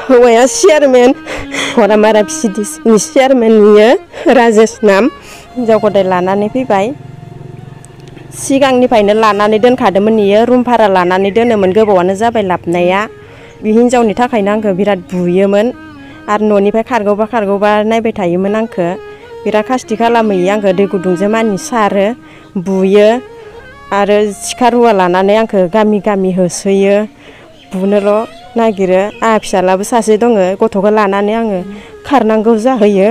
हौवाया chairman हरामारा पिसिडिसिनि chairman इयो राजेश नाम हिनजाव गदाय लानानै फैबाय सिगांनिफ्रायनो लानानै दोनखादोंमोन इयो रुम भारा लानानै दोनोमोन गोबावानो जाबाय लाबनाया बे हिनजावनि थाखायनो आंखौ बिराद बुयोमोन आरो न'निफ्राय खारगौबा नायबाय थायोमोन आंखौ बिराद खास्ति खालामो इयो आंखौ दै गुदुंजों मानि सारो बुयो आरो सिखा रुवा लानानै आंखौ गामि होसोयो बुनोल' नागिरो आंहा फिसालाबो सासे दङ गथ'खौ लानानै आङो खारनांगौ जाहैयो।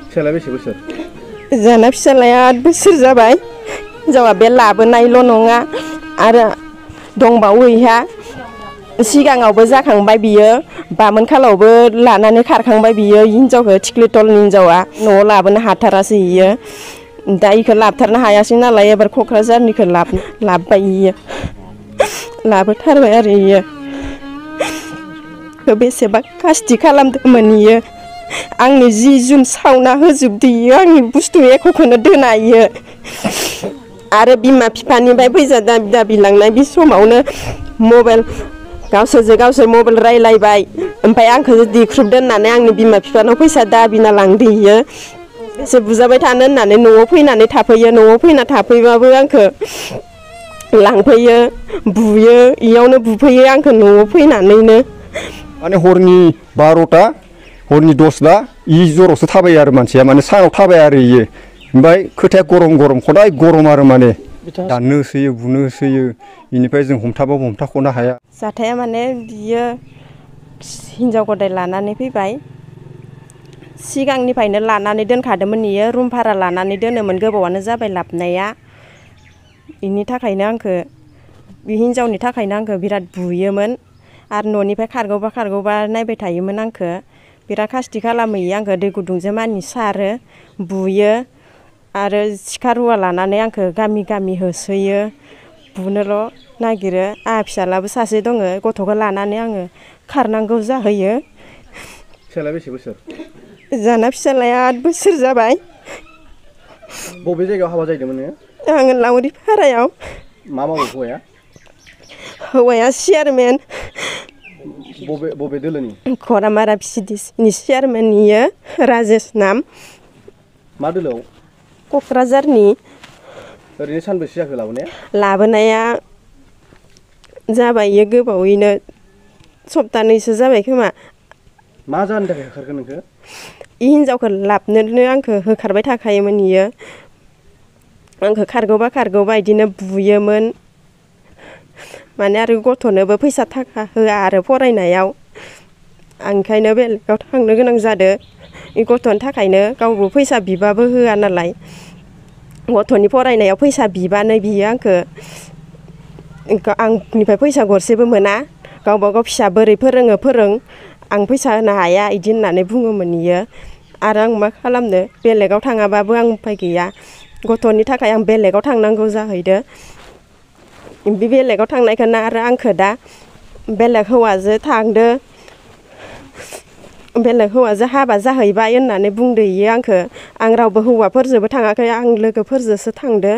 फिसालाया बेसे बोसोर? जोंना फिसालाया 8 बोसोर जाबाय हिनजावा बे लाबोनायल' नङा आरो दंबावो इहा सिगाङावबो जाखांबाय बियो बामोनखालावबो लानानै खारखांबाय बियो हिनजावखौ थिख्लिटलनि हिनजावा न'आव लाबोनो हाथारासै इयो दा इखौ लाबथारनो हायासै नालाय एबार क'क्राझारनिखौ लाबबाय इयो लाबोथारबाय आरो इयो बेसेबा खास्ति खालामदोंमोन इयो आंनि जि जुन सावना होजोबदो इयो आंनि बुस्थु एख'खौनो दोना इयो आरो बिमा बिफानिफ्राय फैसा दाबि लांनाय बे समावनो मबाइल गावसोर मबाइल रायलायबाय ओमफ्राय आंखौ देख्रुबदो होननानै आंनि बिमा बिफानाव फैसा दाबिना लांदो इयो एसे बुजाबाय थानो होननानै न'आव फैनानै थाफैयो न'आव फैना थाफैबाबो आंखौ लांफैयो बुयो इयावनो बुफैयो आंखौ न'आव फैनानैनो माने हरनि 12टा हरनि 10टा इ जरावसो थाबायो आरो मानसिया माने सानाव थाबाया आरो इयो ओमफ्राय खोथाया गरम खदाय गरम आरो माने दाननो होसोयो बुनो होसोयो बेनिफ्राय जों हमथाबाबो हमथाख'नो हाया। जाथाया माने बियो हिनजाव गदाय लानानै फैबाय सिगांनिफ्रायनो लानानै दोनखादोंमोन इयो रुम भारा लानानै दोनोमोन गोबावानो जाबाय लाबनाया बेनि थाखायनो आंखौ बे हिनजावनि थाखायनो आंखौ बिराद बुयोमोन आरो न'निफ्राय खारगौबा नायबाय थायोमोन आंखौ बिराद खास्ति खालामो इयो आंखौ दै गुदुंजों मानि सारो बुयो आरो सिखा रुवा लानानै आंखौ गामि होसोयो बुनोल' नागिरो आंहा फिसालाबो सासे दङ गथ'खौ लानानै आङो खारनांगौ जाहैयो। फिसालाया बेसे बोसोर? जोंना फिसालाया 8 बोसोर जाबाय। बबे जायगायाव हाबा जाहैदोंमोन नोङो? आङो लावरि फारायाव। मा मावो हौवाया? हौवाया चेयारमेन। बबे दोलोनि? हरामारा पिसिडिसिनि चेयारमेन इयो राजेश नाम। मा दोलोआव? क'क्राझारनि। ओरैनो सानबेसे जाखो लाबोनाया? लाबोनाया जाबाय इयो गोबावैनो सप्तानैसो जाबाय खोमा। मा जाहोननि थाखाय होखारखो नोंखो? इ हिनजावखौ लाबनोनो आंखौ होखारबाय थाखायोमोन इयो आंखौ खारगौबा इदिनो बुयोमोन माने आरो गथ'नोबो फैसा थाखा होआ आरो फरायनायाव आं ओंखायनो बेलेगाव थांनो गोनां जादों इ गथ'नि थाखायनो गावबो फैसा बिबाबो होआ नालाय गथ'नि फरायनायाव फैसा बिबानो बियो आंखौ आंनिफ्राय फैसा गरसेबो मोना गावबा गाव फिसा बोरै फोरों आं फैसा होनो हाया इदि होननानै बुङोमोन इयो आरो आं मा खालामनो बेलेगाव थाङाबाबो आं उफाय गैया गथ'नि थाखाय आं बेलेगाव थांनांगौ जाहैदो बे बेलेगाव थांनायखौनो आरो आंखौ दा बेलेग हौवाजों थांदो बेलेग हौवाजों हाबा जाहैबाय होननानै बुंदो इयो आंखौ आं रावबो हौवाफोरजोंबो थाङाखै आं लोगोफोरजोंसो थांदो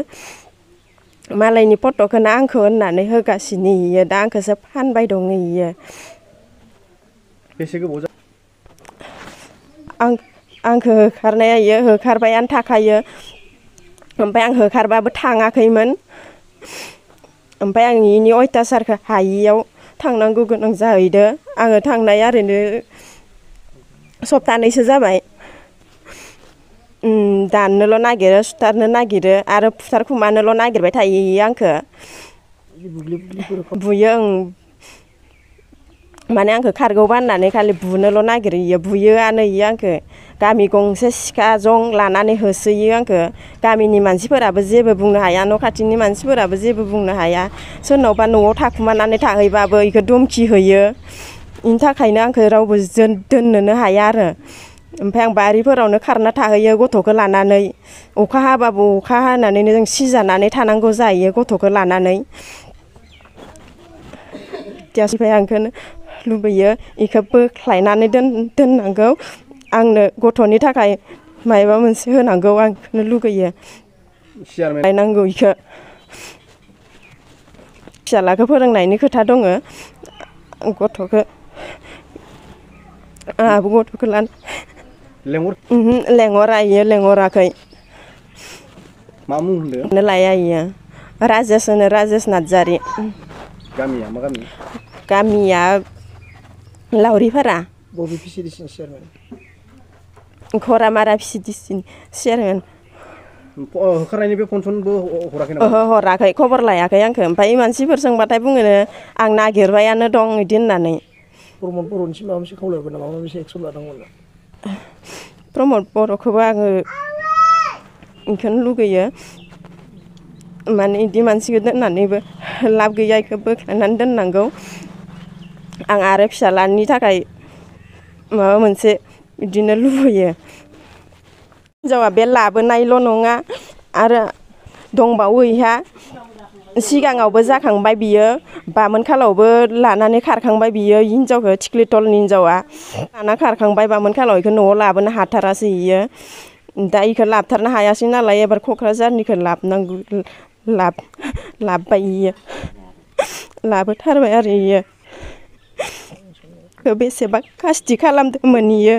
मालायनि फट'खौनो आंखौ होननानै होगासिनो इयो दा आंखौसो फानबाय दङ इयो। बेसे गोबाव आंखौ होखारनाया इयो होखारबायानो थाखायो ओमफ्राय आं होखारबाबो थाङाखैमोन ओमफ्राय आं इनि अयथासारखौ हायियाव थांनांगौ गोनां जाहैदो आङो थांनाया ओरैनो सप्तानैसो जाबाय दाननोल' नागिरो सुथारनो नागिरो आरो फुथारखुमानोल' नागिरबाय थायो इयो आंखौ बुयो माने आंखौ खारगौबा होननानै खालि बुनोल' नागिरो इयो बुयोआनो इयो आंखौ गामि गंसे सिखा जं लानानै होसोयो आंखौ गामिनि मानसिफोराबो जेबो बुंनो हाया न' खाथिनि मानसिफोराबो जेबो बुंनो हाया सोरनावबा न'आव थाखुमानानै थाहैबाबो इखौ धमखि होयो इनि थाखायनो आंखौ रावबो दोननोनो हाया आरो ओमफ्राय आं बारिफोरावनो खारना थाहैयो गथ'खौ लानानै अखा हाबाबो अखा हानानैनो जों सिजानानै थानांगौ जायो गथ'खौ लानानै ओमफ्राय आं बेखौनो लुबैयो इखौ बोख्लायनानै दोननांगौ आंनो गथ'नि थाखाय माबा मोनसे होनांगौ आं बेखौनो लुगैयो लायनांगौ इखौ फिसालाखौ फोरोंनायनि खोथा दङ गथ'खौ आंहाबो गथ'खौ लानो लेंहर लेंहरा इयो लेंहराखै मा मुं होनदों लाया इयो राजेश होनो राजेश नार्जारि गामिया मा गामि गामिया लावरिपारा बबे पिसिडिसिनि चेयारमेन खरामारा पिसिडिसिनि चेयारमेन होखारनायनि बे फनसनबो हराखै नामा ओहो हराखै खबर लायाखै आंखौ ओमफ्राय मानसिफोर सोंबाथाय बुङोनो आं नागिरबायानो दं इदि होननानै प्रमद बर'निसिम माबा मोनसे खावलायबाय नामा माबा मोनसे एक्सन लादोंमोन प्रमद बर'खौबो आङो बेखौनो लुगैयो माने इदि मानसिखौ दोननानैबो लाब गैया इखौ बोखारनानै दोननांगौ आं आरो फिसालानि थाखाय माबा मोनसे बिदिनो लुबैयो हिनजावा बे लाबोनायल' नङा आरो दंबावो इहा सिगाङावबो जाखांबाय बियो बामोनखालावबो लानानै खारखांबाय बियो हिनजावखौ थिख्लिटलनि हिनजावा लाना खारखांबाय बामोनखालाव इखौ न'आव लाबोनो हाथारासै इयो दा इखौ लाबथारनो हायासै नालाय एबार क'क्राझारनिखौ लाबनांगौ लाबबाय इयो लाबोथारबाय आरो इयो बेसेबा कास्टि खालामदोंमोन इयो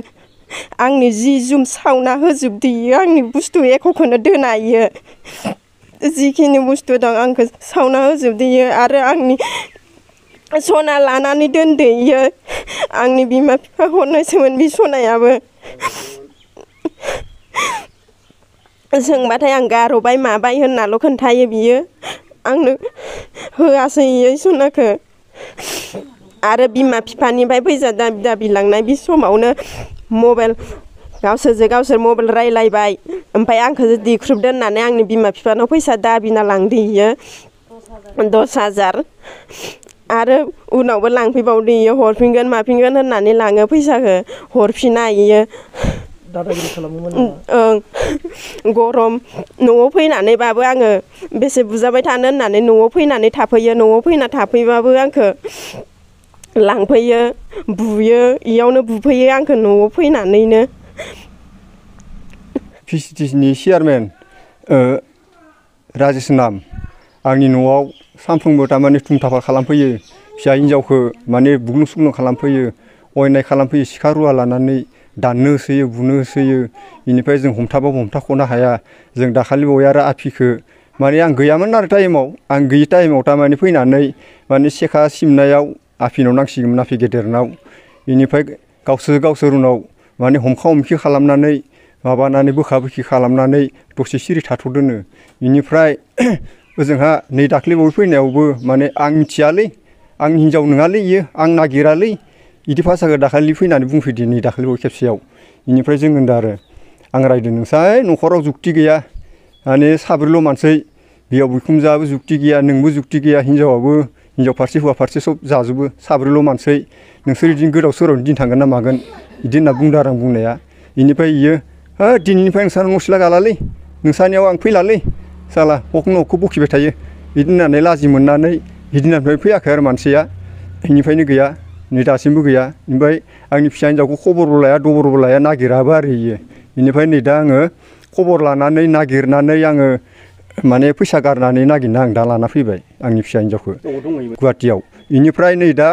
आंनि जि जुम सावना होजोबदो इयो आंनि बुस्थु एख'खौनो दोना इयो जिखिनि बुस्थु दं आंखौ सावना होजोबदो इयो आरो आंनि सना लानानै दोनदो इयो आंनि बिमा बिफा हरनायसोमोन बे सनायाबो सोंबाथाय आं गार'बाय माबाय होननाल' खोन्थायो बियो आंनो होआसै इयो सनाखौ आरो बिमा बिफानिफ्राय फैसा दाबि दाबि लांनाय बे समावनो मबाइल गावसोर मबाइल रायलायबाय ओमफ्राय आंखौ दिख्रुबदो होननानै आंनि बिमा बिफानाव फैसा दाबिना लांदो इयो 10,000 आरो उनावबो लांफैबावदो इयो हरफिनगोन माफिनगोन होननानै लाङो फैसाखौ हरफिना इयो दादागिरि खालामोमोन ओं गरम न'आव फैनानैबाबो आङो बेसे बुजाबाय थानो होननानै न'आव फैनानै थाफैयो न'आव फैना थाफैबाबो आंखौ लांफैयो बुयो इयावनो बुफैयो आंखौ न'आव फैनानैनो पिसिडिसिनि चेयारमेन राजेश नाम आंनि न'आव सानफ्रोमबो थारमाने थुमथाफा खालामफैयो फिसा हिन्जावखौ माने बुग्लुं सुग्लुं खालामफैयो अयनाय खालामफैयो सिखा रुवा लानानै दाननो होसोयो बुनो होसोयो बेनिफ्राय जों हमथाबाबो हमथाख'नो हाया जों दाखालि बावै आरो आफिखौ माने आं गैयामोन आरो टाइमाव आं गैयि टाइमाव थारमाने फैनानै माने सेखा सिमनायाव आफिनाव नांसिगौमोन आफि गेदेरनाव बेनिफ्राय गावसोर उनाव माने हमखा हमखि खालामनानै माबानानै बोखा बोखि खालामनानै दसे सिरि थाथ'दोनो बेनिफ्राय ओजोंहा नै दाख्लैबावै फैनायावबो माने आं मिथियालै आंनि हिन्जाव नङालै इयो आं नागिरालै इदि भाषाखौ दाखालि फैनानै बुंफैदो नै दाखालिबावै खेबसेयाव बेनिफ्राय जों होनदों आरो आं रायदों नोंसाय न'खराव जुक्ति गैया माने साब्रैल' मानसै बिहाव बिखुनजोआबो जुक्ति गैया नोंबो जुक्ति गैया हिन्जावाबो हिन्जाव फारसे हौवा फारसे सब जाजोबो साब्रैल' मानसै नोंसोर बिदिनो गोदाव सोरावनो दिन थांगोन ना मागोन बिदि होनना बुंदों आरो आं बुंनाया बेनिफ्राय इयो दिनैनिफ्राय नोंसानाव न'सिला गालालै नोंसानियाव आं फैलालै साला हक न'खौ बखिबाय थायो बिदि होननानै लाजि मोननानै बिदिनिफ्राय फैयाखै आरो मानसिया बेनिफ्रायनो गैया नै दासिमबो गैया ओमफ्राय आंनि फिसा हिन्जावखौ खबरबो लाया दबरबो लाया नागिराबो आरो इयो बेनिफ्राय नै दा आङो खबर लानानै नागिरनानै आङो माने फैसा गारनानै नागिरना आं दा लाना फैबाय आंनि फिसा हिन्जावखौ गुवाहाटियाव बेनिफ्राय नै दा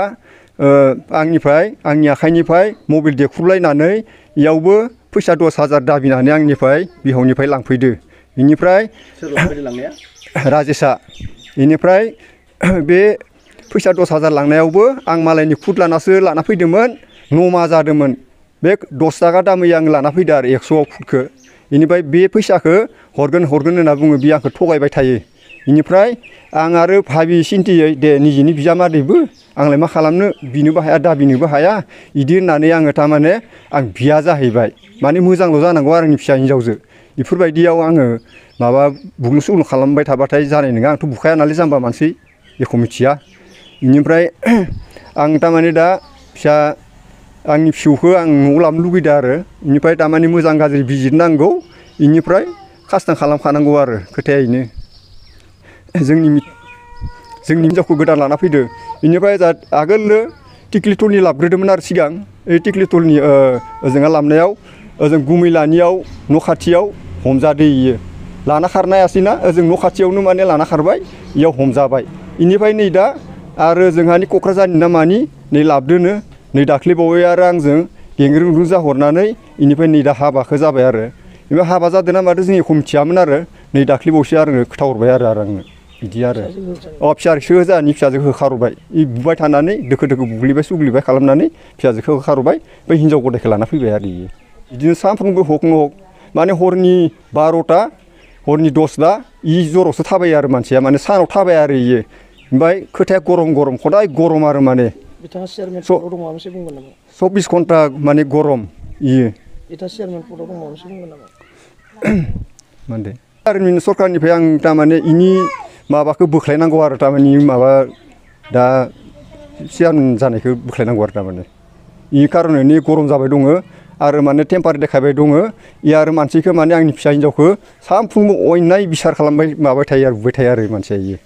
आंनि आखाइनिफ्राय मबाइल देख्रुबलायनानै इयावबो फैसा 10,000 दाबिनानै आंनिफ्राय बिहावनिफ्राय लांफैदो बेनिफ्राय राजेशआ बेनिफ्राय बे फैसा 10,000 लांनायावबो आं मालायनि खुद लानासो लाना फैदोंमोन नमा जादोंमोन बे 10 थाखा दामै आं लाना फैदो आरो 100आव खुदखौ बेनिफ्राय बे फैसाखौ हरगोन होनना बुङो बे आंखौ थगायबाय थायो बेनिफ्राय आं आरो भाबि सिन्थियै दे निजेनि बिजामादैबो आंलाय मा खालामनो बिनोबो हाया दाबिनोबो हाया बिदि होननानै आङो थारमाने आं बिया जाहैबाय माने मोजांल' जानांगौ आरो आंनि फिसा हिन्जावजो बेफोरबायदियाव आङो माबा बुग्लुं सुग्लुं खालामबाय थाबाथाय जानाय नङा आंथ' बुखाया नालाय जाम्बा मानसि एख' मिथिया बेनिफ्राय आं थारमाने दा आंनि फिसौखौ आं न'आव लाबोनो लुगैदों आरो बेनिफ्राय थारमाने मोजां गाज्रि बिजिरनांगौ बेनिफ्राय खासथां खालामखानांगौ आरो खोथाया बेनो जोंनि हिन्जावखौ गोदान लाना फैदो बेनिफ्राय आगोलनो टिक्लिटलनि लाबग्रोदोंमोन आरो सिगां ओइ टिक्लिटलनि ओजोंहा लाबनायाव ओजों गुमैलानियाव न' खाथियाव हमजादो इयो लाना खारनायासैना ओजों न' खाथियावनो माने लाना खारबाय इयाव हमजाबाय बेनिफ्राय नै दा आरो जोंहानि क'क्राझारनि ना मानि नै लाबदोनो नै दाख्लैबावै आरो आंजों गेंग्रुं जाहरनानै इनिफ्राय नै दा हाबाखौ जाबाय आरो ओमफ्राय हाबा जादों ना मादों जों एख मिथियामोन आरो नै दाख्लैबावसो आरो खोथाहरबाय आरो आंनो बिदि आरो फिसाजोखौ जोंहानि फिसाजोखौ होखारबाय बुबाय थानानै दोखो दोखो बुग्लिबाय सुग्लिबाय खालामनानै फिसाजोखौ होखारबाय बै हिनजाव गदायखौ लाना फैबाय आरो इयो बिदिनो सानफ्रोमबो हक न' हक माने हरनि 12टा हरनि 10टा इ जरावसो थाबायो आरो मानसिया माने सानाव थाबाया आरो इयो ओमफ्राय खोथाया गरम गरम खदाय गरम आरो माने बिथाङा चेयारमेन पदआव दं माबा मोनसे बुंगोन नामा 24 घन्टा माने गरम इयो बिथाङा चेयारमेन पदआव दं माबा मोनसे बुंगोन नामा मानदे आरो सरकारनिफ्राय आं थारमाने इनि माबाखौ बोख्लायनांगौ आरो थारमाने माबा दा चेयारमेन जानायखौ बोख्लायनांगौ आरो थारमाने इ कारनैनो गरम जाबाय दङ आरो माने टेम्पार देखायबाय दङ इ आरो मानसिखौ माने आंनि फिसा हिनजावखौ सानफ्रोमबो अयनाय बिसार खालामबाय माबाय थायो आरो बुबाय थायो आरो मानसिया इयो